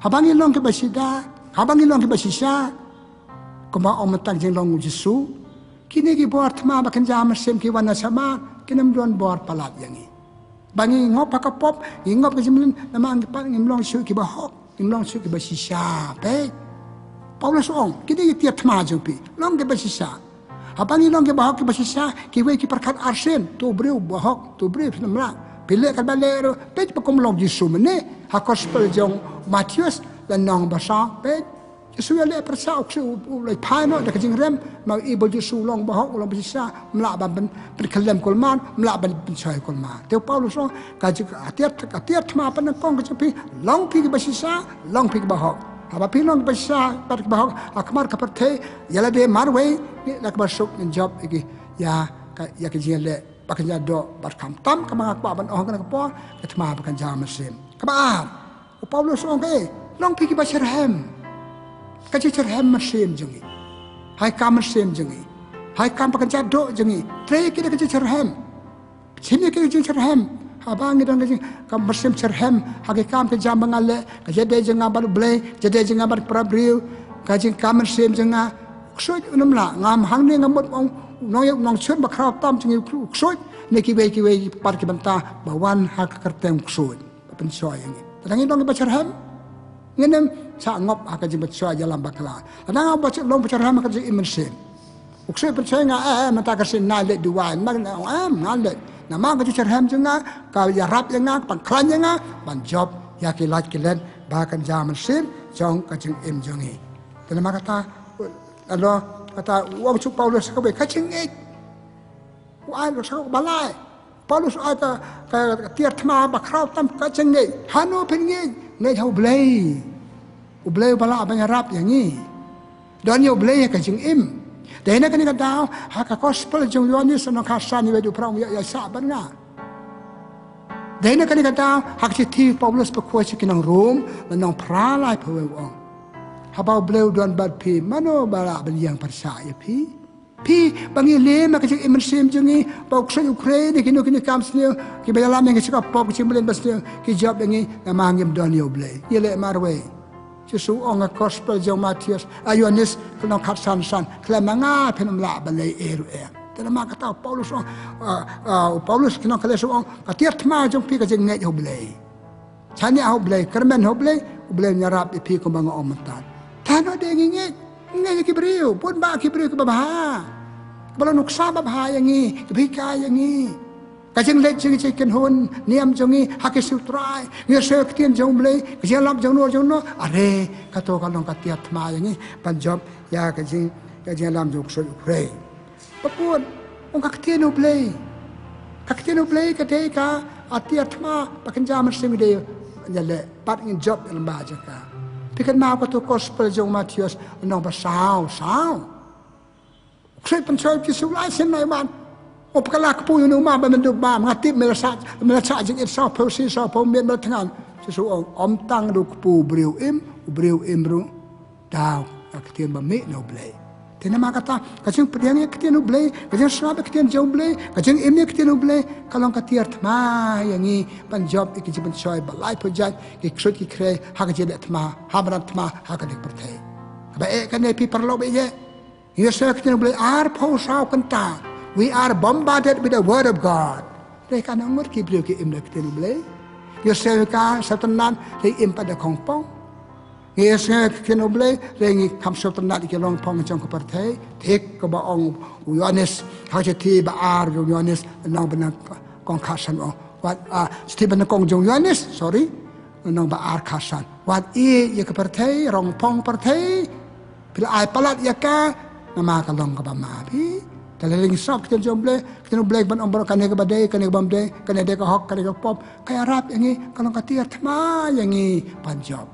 haba ngi long ki bashisha, haba ngi long ki bashisha, kumba ong mynta ka jinglong u Jisu, kine ki bor thma ba kynja mynsiem ki wan na shabar, kin ym don bor palat ïa ngi. Ba ngi ngop ha ka pop, ngi ngop ka jingmlien, namar ngi pat ngim long shuh ki bahok, ngim long shuh ki bashisha. Peit, Paulus u ong, kine ki tiar thma jong phi, long ki bashisha. Haba ngi long ki bahok ki bashisha, kiwei ki pyrkhat arsien, to briew bahok, to briew phin ym lah. Phi leh katba leh ruh, peit ba kum long Jisu mynne, ha Gospel jong u Mathaios, lynnong ba saw, peit. Jisu ïaleh pyrshah, u ksuid u, u la phai noh da ka jingrem, namar u i ba Jisu u long bahok, u long bashisha, ym lah ban pyn, pynkhyllem kulmar, ym lah ban pynshoi kulmar. Te u Paulus u ong, ka jing, ka tiar, ka tiar thma pat nyngkong ka jong phi, long phi ki bashisha, long phi ki bahok. Haba phi long ki bashisha bad ki bahok ha khmat ka pyrthei, ïa lade marwei, ngi na kaba suk ngin jop ïa ki, ïa ka, ïa ka jingïaleh ba kynja doh bad khamtam, kaba nga kwah ban ong ha kane ka por, ka thma ba kynja mynsiem. Kaba ar, u Paulus u ong, eh, long phi kiba shitrhem. Ka jingshitrhem mynsiem jong ngi, ha ki kam mynsiem jong ngi, ha ki kam ba kynja doh jong ngi. Trei ïa ki da ka jingshitrhem. Shim ïa ki da ka jingshitrhem. Haba ngi don ka jing, ka mynsiem shitrhem ha ki kam ki jam ba nga leh, ka jingïadei jong nga bad U Blei, jingïadei jong nga bad para briew, ka jingkam mynsiem jong nga. U ksuid un ym lah, ngam hangne nga mut ong, u nong, u nongshun ba khraw tam jong ngi, u ksuid, ne kiwei kiwei pat ki bynta ba wan ha ka kyrteng u ksuid ba pynshoi ïa ngi. Lada ngi long kiba shitrhem, ngin ym shah ngop ha ka jingpynshoi ïalam bakla. Lada nga ba long ba shitrhem ha ka jingim mynsiem, u ksuid pynshoi nga, eh, eh, mynta ka sien nai leit duwai, ma nga ong em, nga leit. Namar ka jingshitrhem jong nga ka ïarap ïa nga, ka pynkhlaiñ ïa nga ban jop ïa ki lait ki let ba kynja mynsiem jong ka jingim jong ngi. Te namar kata, alo, kata u ong shuh u Paulus kawei ka jingngeit. U ai ruh sha u ba lai. Paulus ai ka, ka tiar thma ba khraw tam ka jingngeit. Hano phin ngeit? Ngeit ha U Blei. U Blei uba lah ban ïarap ïa ngi. Don ïa U Blei ïa ka jingim. Dei na kane ka daw ha ka gospel jong u Ïoannis lynnong khatsan, ïa u phrang ïa, ïa sa ban nga. Dei na kane ka daw ha ka shithi Paulus ba khot sha ki nong Rom, lynnong phra laiphew wei u ong: Haba U Blei u don bad phi, mano ba lah ban ïeng pyrshah ïa phi? Phi ba ngi leh ma ka jingim mynsiem jong ngi, ba u ksuid u khrei ne kino kino ki kam sniew, kiba ïalam ïa ngi sha ka pop, ka jingmlien basniew, ki jop ïa ngi namar ngim don ïa U Blei. Ïa leh marwei. Jisu u ong ha gospel jong u Mathaios, a, Ïoannis, lynnong khatsan san, khlem ma nga phin ym lah ban leh ei ruh ei. Te namar kata u Paulus u ong, a, a, u Paulus ki nong Kalatia u ong, ka tiar thma jong phi ka jingngeit ha U Blei. Shaniah ha U Blei, kyrmen ha U Blei, U Blei un ïarap ïa phi kumba nga ong mynta. Tang hano de ngi ngeit? Ngeit ïa ki briew, bun bah ki briew kiba bha, kiba la nuksa babha ïa ngi, kiba hikai ïa ngi. Ka jingleit jong ngi sha ki kynhun niam jong ngi ha ki sngi U Trai, ngi ïohsngew ïa ka ktien jong U Blei, ka jingïalam jong no jong no, are, kato ka long ka tiar thma ïa ngi ban jop ïa ka jing, ka jingïalam jong u ksuid u khrei. Ba bun, ong, ka ktien U Blei. Ka ktien U Blei ka dei ka, a, tiar thma ba kynja mynsiem, ngi dei ban ïaleh bad ngin jop ïa lem bad jaka. Phi kynmaw kato gospel jong u Mathaios, lynnong ba saw, saw. U ksuid pynshoi u Jisu lai sien lai ban. U pynkylla kpu ïa une u map ba mynta u map, nga tip me la sah, me la sah jingit sawphew shi, sawphew miet, me la thngan. Jisu u ong, ym tang da u kpu u briew im, u briew im ruh da ka ktien ba mih na U Blei. Te namar kata, ka jingpdiang ïa ka ktien U Blei, ka jingsngap ïa ka ktien jong U Blei, ka jingim ïa ka ktien U Blei, ka long ka tiar thma ïa ngi ban jop ïa ki jingpynshoi ba laiphew jait, ki ksuid ki khrei, ha ka jingleh thma, ha madan thma, ha kane ka pyrthei. Kaba eh kane, phi paralok ba ïeit, ngi ïohsngew ïa ka ktien U Blei arphew saw kynta. We are bombarded with the word of God. Hynrei katno ngut ki briew ki im da ka ktien U Blei? Ngi ïohsngew ïa ka sngewtynnat, hynrei im pat da khongpong. Ngi ïohsngew ïa ka ktien U Blei, hynrei ngi kham sngewtynnat ïa ki longphong jong ka pyrthei. Thik kumba ong u Ïoannis ha ka shithi ba ar jong u Ïoannis, lynnong ba nyngkong khatsan u ong. Wat, a, shithi ba nyngkong jong u Ïoannis, sorry, lynnong ba ar khatsan. Wat ïeit ïa ka pyrthei, rong phong pyrthei, phi la ai palat ïa ka, namar ka long kaba ma phi. Te lada ngi sngap ka ktien jong U Blei, ka ktien U Blei ban ong baroh kane kaba dei, kane kaba ym dei, kane dei ka hok, kane ka pop, ka ïarap ïa ngi, ka long ka tiar thma ïa ngi ban jop.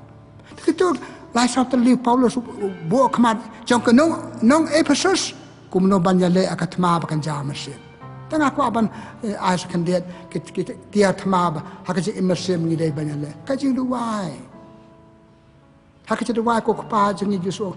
Te kito lai saw tylli u Paulus u, u buh khmat jong ka nong, nong Ephesus, kumno ban ïaleh ïa ka thma ba kynja mynsiem. Te nga kwah ban, eh, ai sa khyndiat ki, ki tiar thma ba ha ka jingim mynsiem ngi dei ban ïaleh. Ka jingduwai. Ha ka jingduwai, ko Kpa jong ngi Jisu,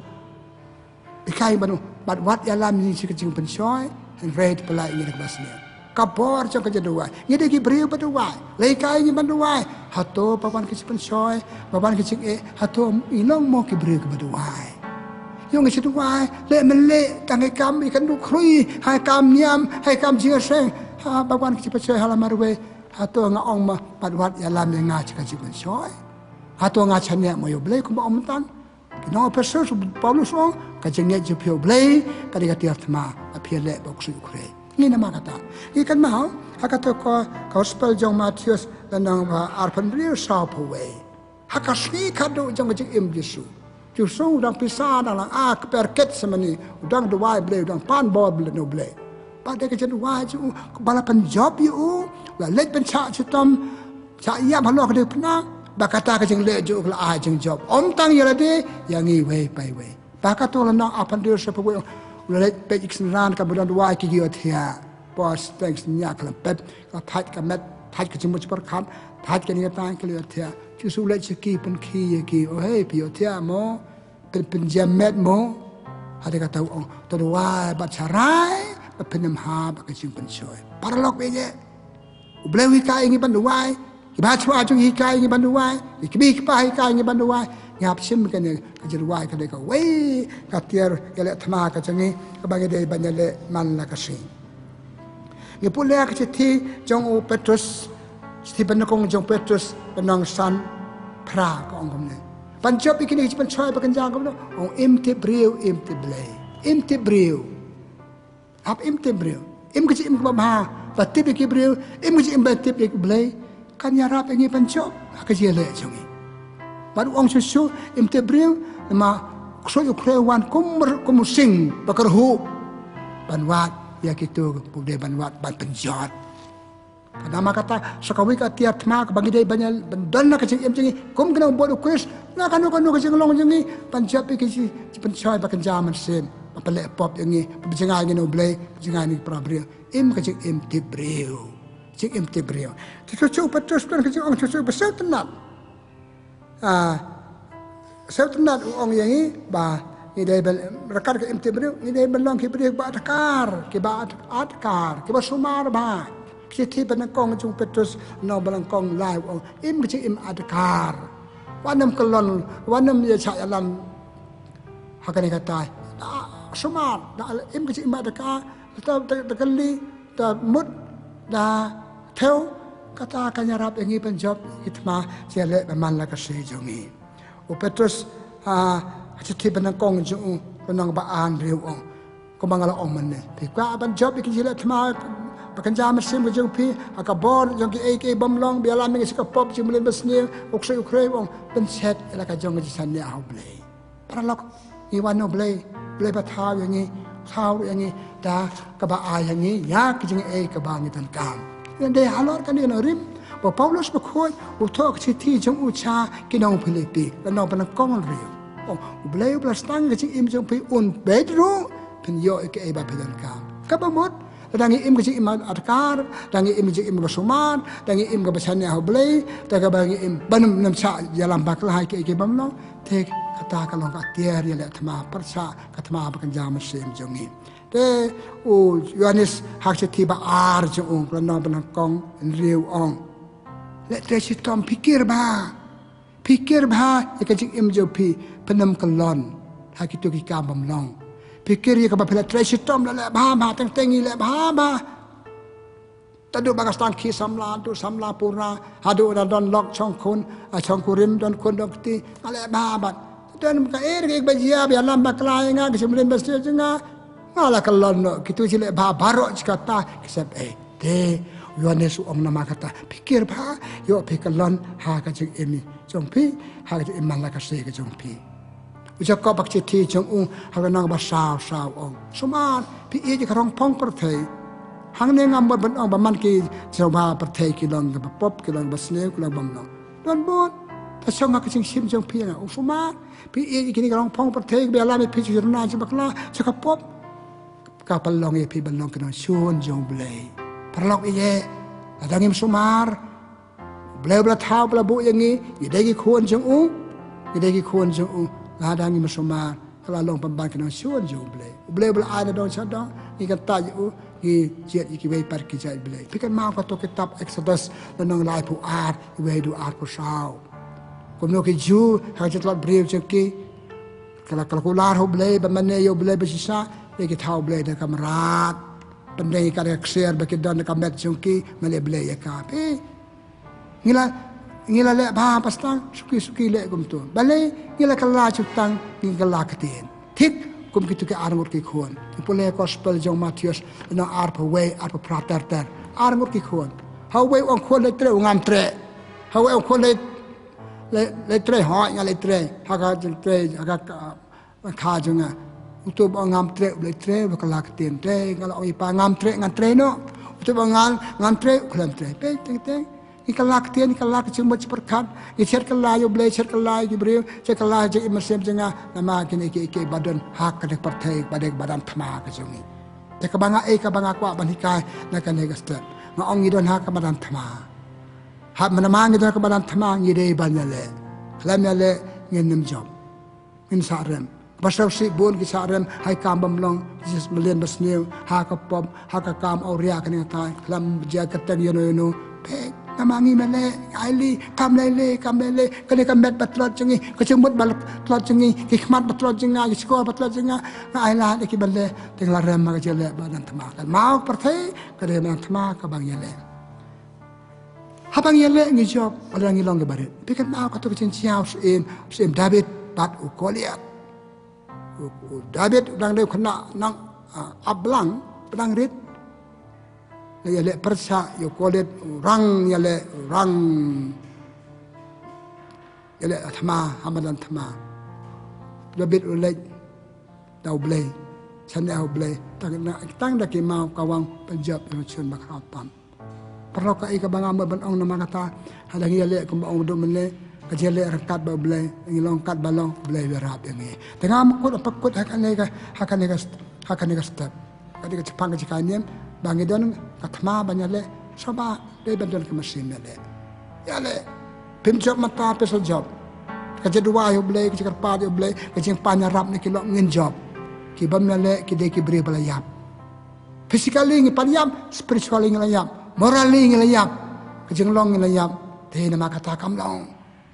hikai ngi ban, bad wat ïalam ïa ngi sha ka jingpynshoi, hynrei to pyllait ïa ngi na ka basniew. Ka bor jong ka jingduwai. Ngi dei ki briew ba duwai. La hikai ïa ngi ban duwai. Hato ba wan ka jingpynshoi, ba wan ka jingeh, hato ngi long mo ki briew kiba duwai? Ïoh ngi shu duwai, leh mynleh, tang ha i kam i kynduh khrui, ha i kam niam, ha i kam jingïaseng. Ha, ba wan ka jingpynshoi ha la marwei. Hato nga ong ma, bad wat ïalam ïa nga sha ka jingpynshoi? Hato nga shaniah mo ïa U Blei kumba ong mynta? Ki nong Ephesus, u Paulus u ong, ka jingngeit jong phi ïa U Blei ka dei ka tiar thma ba phi ïaleh bad u ksuid u khrei. Ngi namar kata, ngi kynmaw ha kato ka gospel jong u Mathaios, lynnong ba arphew hynriew, sawphew wei. Ha ka sngi khatduh jong ka jingim Jisu, Jisu u dang pisa, dang lang, ah, kper Getsemani, u dang duwai Blei, u dang pan bor Blei, na U Blei. Bad da ka jingduwai jong u, kaba la pynjop ïa u, la leit ban shah shitom, shah ïap halor ka diengphna, ba kata ka jingleh jong u ka la ai jingjop, ym tang ïa lade, ïa ngi iwei pa iwei. Ba kato lynnong arphew hynriew, sawphew wei, u la leit peit ïa ki synran kaba don duwai ki, ki ïohthiah. Por steng synñia ka la pep, ka thait ka met, thait ka jingmut jingpyrkhat, thait kane kata, ki la ïohthiah. Jisu u leit sha ki, pynkhie ïa ki, o hei, phi ïohthiah mo? Pyn, pynjem met mo? Hynrei kata u ong, to duwai bad sharai ba phin ym hap ha ka jingpynshoi. Paralok ba ïeit, U Blei u hikai ïa ngi ban duwai. Ki bahashwa jong ngi hikai ïa ngi ban duwai. Ki kmie ki kpa hikai ïa ngi ban duwai. Ngi hap shim kane ka jingduwai, ka dei kawei ka tiar ïaleh thma ka jong ngi kaba ngi dei ban ïaleh man la ka sngi. Ngi pule ha ka shithi jong u Petrus, shithi ba nyngkong jong u Petrus, lynnong san, phra, ka ong kumne. Ban jop ïa kine ki jingpynshoi ba kynja kumno? Ong, im tip briew, im tip Blei. Im tip briew. Hap im tip briew. Im ka jingim kaba bha ba tip ïa ki briew, im ka jingim ba tip ïa U Blei, kan ïarap ïa ngi ban jop ha ka jingïaleh jong ngi. Bad u ong shuh shuh, im tip briew, namar u ksuid u khrei u wan kum, kum u sing ba kyrhuh ban wad ïa kito kiba dei ban wad, ban pynjot. Namar kata, sa kawei ka tiar thma kaba ngi dei ban ïa, ban don na ka jingim jong ngi kum ki nongbud u Khrist, na kano kano ka jinglong jong ngi, ban jop ïa ki ji, jingpynshoi ba kynja mynsiem, ban pynleh pop ïa ngi, ban jngai ïa ngi na U Blei, jngai ïa ngi para briew. Im ka jingim tip briew. Jingim tip briew. Te shuh shuh u Petrus u don ka jingong shuh shuh ba sngewtynnat. Ah, sngewtynnat u ong ïa ngi ba ngi dei ban, ryngkat ka im tip briew, ngi dei ban long ki briew kiba adkar, kiba ad-, adkar, kiba sumar bha. Ka shithi banyngkong jong u Petrus lynnong banyngkong lai u ong, im ka jingim adkar. Wat nym kyllon, wat nym ïa shah ïalam ha kane ka tai. Da sumar, da im ka jingim adkar, da, da, da kylli, da mut, da thew, kata kan ïarap ïa ngi ban jop ïa ki thma jingïaleh ba man la ka sngi jong ngi. U Petrus, ha, ha shithi banyngkong jong u, lynnong ba ar hynriew u ong, kumba nga la ong mynne, phi kwah ban jop ïa ki jingïaleh thma ba kynja mynsiem ka jong phi, ha ka bor jong kiei kiei bym long, ba ïalam ïa ngi sha ka pop jingmlien basniew, u ksuid u khrei u ong, pynshet ïa la ka jong ka jingshaniah ha U Blei. Paralok, ngi wan na U Blei, Blei ba thaw ïa ngi, thaw ïa ngi, da kaba ai ïa ngi ïa ka jingaiei kaba ngi donkam. Ngi dei halor kane ka nongrim ba u Paulus bakhuid u thoh ka shithi jong u sha ki nong Philippi, lynnong banyngkong hynriew. Oh, U Blei uba la sdang ka jingim jong phi un beit ruh, phin ïoh ïa kaei ba phi donkam. Kaba mut, lada ngi im ka jingim adkar, lada ngi im ka jingim kaba sumar, lada ngi im kaba shaniah ha U Blei, lada kaba ngi im ban nym, nym shah ïalam bakla ha kiei kiei bym long, te kata ka long ka tiar ïaleh thma, pyrshah ka thma ba kynja mynsiem jong ngi. Te u Ïoannis ha ka shithi ba ar jong u, lynnong banyngkong hynriew u ong, leh trei shitom, pyrkhat bha. Pyrkhat bha ïa ka jingim jong phi, phin nym kyllon ha kito ki kam bym long. Pyrkhat ïa kaba phi la trei shitom, la leh bha bha, teng teng ngi leh bha bha. Naduh ba nga sdang khie samla, naduh samla pura, haduh ba don lok shongkhun, ah, shongkurim, don khun don kti, nga leh bha bha. Don kaei kaei kaba jia ba ïalam bakla ïa nga, ka jingmlien basniew jong nga, nga la kyllon noh. Kito ki leh bha baroh shi katta ki sep ei. Te u Ïoannis u ong namar kata, pyrkhat bha, ïoh phi kyllon ha ka jingim jong phi, ha ka jingim man la ka sngi ka jong phi. U Jakob ha ka shithi jong u ha ka lynnong ba saw saw u ong, sumar, phi ïeit ïa ka rong phong pyrthei. Hangne ngam mut ban ong ba man ki sngewbha pyrthei ki long kiba pop, ki long kiba sniew, ki long bym long. Don bun, ta shong ha ka jingshim jong phi, nga ong sumar, phi ïeit ïa kine ki rong phong pyrthei kiba ïalam ïa phi sha ki jingduna jingbakla, sha ka pop. Ka pynlong ïa phi ban long ki nongshun jong U Blei. Paralok ïeit, lada ngim sumar, U Blei uba la thaw, uba la buh ïa ngi, ngi dei ki khun jong u, ngi dei ki khun jong u, lada ngim sumar, ka la long pynban ki nongshun jong U Blei. U Blei uba la ai nadong shadong, ngi kyntait ïa u, ngi jied ïa kiwei pat ki jait blei. Phi kynmaw kato ka kitab Exodus, lynnong laiphew ar, wei haduh arphew saw. Kumno ki Jiw ha ka jingtlot briew jong ki, ka la, ka la kular ha U Blei ba mane ïa U Blei ba shisha, ïa ki thaw U Blei da ka mrad. Pyndeng ïa ka da ka ksiar ba ki don da ka met jong ki, mane Blei ïa ka. Phi, ngi la, ngi la leh bha ba sdang, suki suki leh kumto. Balei ngi la kylla jutang, ngi kylla ktien. Thik kum kito ki arngut ki khun. Ngi pule Gospel jong u Mathaios, lynnong arphew wei, arphew phra ter ter. Arngut ki khun. Ha uwei u ong khun leit trei, u ong ngam trei. Ha uwei u ong khun leit, leit, leit trei, hooid nga leit trei. Ha ka jingtrei, ha ka, ka, ka jong nga. Uto u ba ong ngam trei, u leit trei, u ba kylla ktien trei, nga la ong ïa pa ngam trei, ngan trei noh. Uto u ba ong ngan, ngan trei, u khlem trei. Peit, teng teng. Ngi kylla ktien, ngi kylla ka jingmut jingpyrkhat, ngi shet kylla ïa U Blei, shet kylla ïa ki briew, shet kylla ïa ka jingim mynsiem jong nga, namar kine kiei kiei ba don ha kane ka pyrthei, ba dei ka madan thma ka jong ngi. Te kaba nga, eh, kaba nga kwah ban hikai na kane ka step, nga ong ngi don ha ka madan thma. Haba namar ngi don ha ka madan thma, ngi dei ban ïaleh. Khlem ïaleh, ngin nym jop. Ngin sah rem. Ba sngewsih bun ki sah rem ha ki kam bym long, ki jingmlien basniew, ha ka pop, ha ka kam awria kane katai, khlem jia kyrteng ïano ïano. Peit, namar ngim ïaleh, ngi ailad, kam lei lei, kam lei lei, kane ka met ba tlot jong ngi, ka jingmut ba tlot jong ngi, ki khmat ba tlot jong nga, ki shkor ba tlot jong nga, nga ailad ïa ki ban leh, te nga la rem ha ka jingïaleh ba madan thma. Kynmaw pyrthei, ka dei madan thma kaba ngi ïaleh. Haba ngi ïaleh ngi jop, lada ngi long kiba rit. Phi kynmaw kato ka jingshah u syiem, u syiem David bad u Goliath. U, u David u dang dei u khynnah nong, ah, ap blang, u dang rit. Ïaleh pyrshah ïa u Goliath, u rang ïaleh, u rang ïaleh thma, ha madan thma. David u leit da U Blei, shaniah ha U Blei, tang, tang da ki maw ka wan pynjop ïa u shun ba khraw tam. Paralok, kaei kaba nga mut ban ong namar kata, haba ngi ïaleh kumba ong u Duh Mylliem, ka jingïaleh ryngkat bad U Blei, ngi long katba long, U Blei u ïarap ïa ngi. Te nga mut kut, pat kut ha kane ka, ha kane ka st-, ha kane ka step. Ka dei ka jingpang ka jingkynmaw ba ngi don ka thma ban ïaleh, shuwa ba dei ban don ka mynsiem ïaleh. Ïaleh. Phim jop mynta, phi sa jop. Ka jingduwai ïa U Blei, ka jingkyrpad ïa U Blei, ka jingpan ïarap na ki lok, ngin jop. Ki bym ïaleh ki dei ki briew ba la ïap. Physically ngi pan ïap, spiritually ngi la ïap, morally ngi la ïap, ka jinglong ngi la ïap. Te namar kata kam long.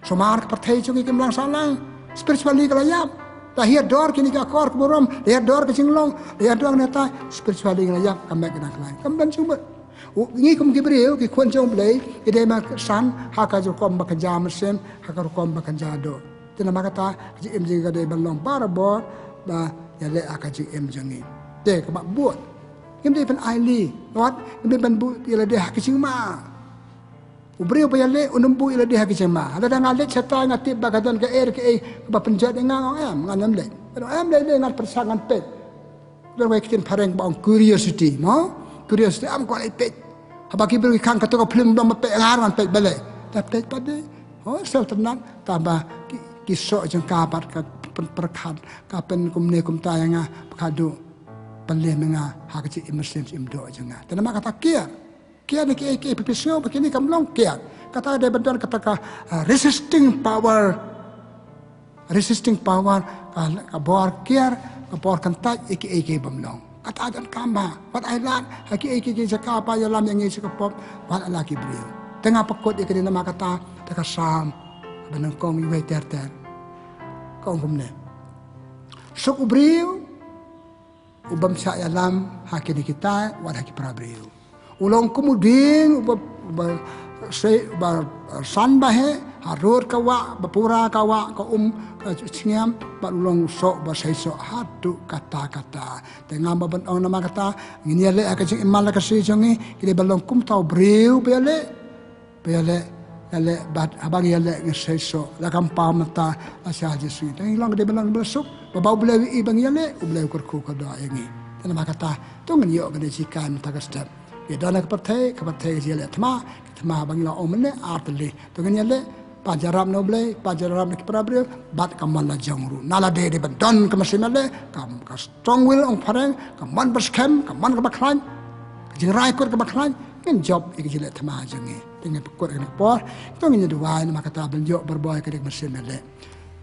Sumar ka pyrthei jong ngi kim long sahlang. Spiritually ka la ïap. La hiar dor kine ki akor ka burom, la hiar dor ka jinglong, la hiar dor ka netai, spiritually ngi la ïap, kam met ka dang khlaiñ. Kam don jingmut. U, ngi kum ki briew, ki khun jong U Blei, ki dei ban san ha ka rukom ba kynja mynsiem, ha ka rukom ba kynja doh. Te namar kata, ka jingim jong ngi ka dei ban long barabor ba ïaleh ha ka jingim jong ngi. Te kaba bud, ngim dei ban ailad, wat, ngim dei ban buh ïa lade ha ka jingma. U briew ba ïaleh un ym buh ïa lade ha ka jingma. Lada nga leit shatai, nga tip ba ka don kaei kaei kaba pynjot ïa nga, nga ong em, ngan ym leit. Ngan ym leit, leit ngan pyrshang, ngan peit. Don wei ka ktien phareng ba ong curiosity, mo? Curiosity, ym kwah leit peit. Haba ki briew ki khang kato ka phlim, ba ym peit, nga ruh ngan peit balei. Te peit pat de. Ho, sel tynat, tangba ki, ki soh jong ka pat ka pyn-, pyrkhat, ka pyn kumne kumta ïa nga, ba ka duh pynleh ïa nga ha ka jingim mynsiem, jingim doh jong nga. Te namar kata kiar. Kiar na kiei kiei, phi, phi sngew ba kine kam long, kiar. Kata dei ban don kata ka, ah, resisting power. Resisting power, ka, ka bor kiar, ka bor kyntait ïa kiei kiei bym long. Kata donkam ba wat ailad ha kiei kiei ki jaka ba ïalam ïa ngi sha ka pop, wat ailad ki briew. Te nga pynkut ïa kane namar kata, te ka Salm ba nyngkong, iwei ter ter, ka ong kumne: Suk u briew u bym shah ïalam ha kine kitai, wat ha ki para briew. U long kum u dieng uba, uba sei, uba san ba heh, harud ka wah, ba pura ka wah, ka um ka shngiam, bad u long u soh ba sei soh haduh katta katta. Te nga mut ban ong namar kata, ngin ïaleh ha ka jingim man la ka sngi jong ngi, ki dei ban long kum uta u briew ba ïaleh. Ba ïaleh, ïaleh, bad haba ngi ïaleh ngi sei soh. La kam paw mynta, la sha Jisu. Te ngi long, dei ban long ba suk. Ba, ba U Blei u i ba ngi ïaleh, U Blei u kyrkhu kyrdoh ïa ngi. Te namar kata, to ngin ïoh kane ka jinghikai mynta ka step. Ngi don ha ka pyrthei, ka pyrthei ka jingïaleh thma, ka thma ba ngi la ong mynne ar tylli. To ngin ïaleh, pan jingïarap na U Blei, pan jingïarap na ki para briew, bad ka man la jong ruh. Na lade dei ban don ka mynsiem ïaleh, ka, ka strong will ong phareng, ka mon ba skhem, ka mon kaba khlaiñ, ka jingrai kut kaba khlaiñ, ngin jop ïa ka jingïaleh thma jong ngi. Te ngin pynkut ïa kane ka por, to ngin ïa duwai namar kata ban ïoh barabor ïa kane ka mynsiem ïaleh.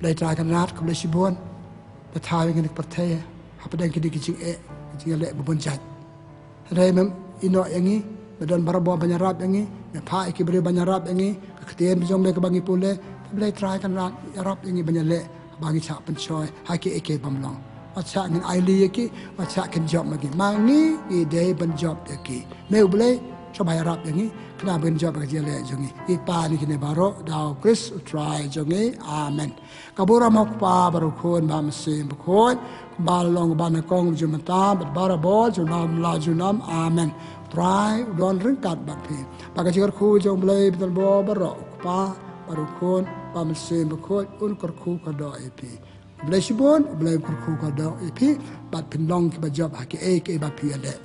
Blei Trai Kynrad, khublei shibun, ba thaw ïa kane ka pyrthei hapdeng kine ki jingeh, ki jingïaleh ba bun jait. Hynrei mem ïehnoh ïa ngi, me don barabor ban ïarap ïa ngi, me phah ïa ki briew ban ïarap ïa ngi, ka ktien jong me kaba ngi pule, te Blei Trai Kynrad, ïarap ïa ngi ban ïaleh, ba ngin shah pynshoi ha kiei kiei bym long. Wat shah ngin ailad ïa ki, wat shah kin jop ma ki. Ma ngi, ngi dei ban jop ïa ki. Me U Blei, sngewbha ïarap ïa ngi, khnang ba ngin jop ïa ka jingïaleh jong ngi. Ngi pan ïa kine baroh da U Khrist U Trai jong ngi. Amen. Ka burom ha U Kpa bad U Khun bad U Mynsiem Bakhuid, kumba la long, kumba nyngkong, mynta bad barabor, junom la junom. Amen. U Trai u don ryngkat bad phi. Bad ka jingkyrkhu jong U Blei ba thymmai baroh, U Kpa bad U Khun bad U Mynsiem Bakhuid, un kyrkhu kyrdoh ïa phi. Khublei shibun, U Blei un kyrkhu kyrdoh ïa phi, bad phin long kiba jop ha kiei kiei ba phi ïaleh.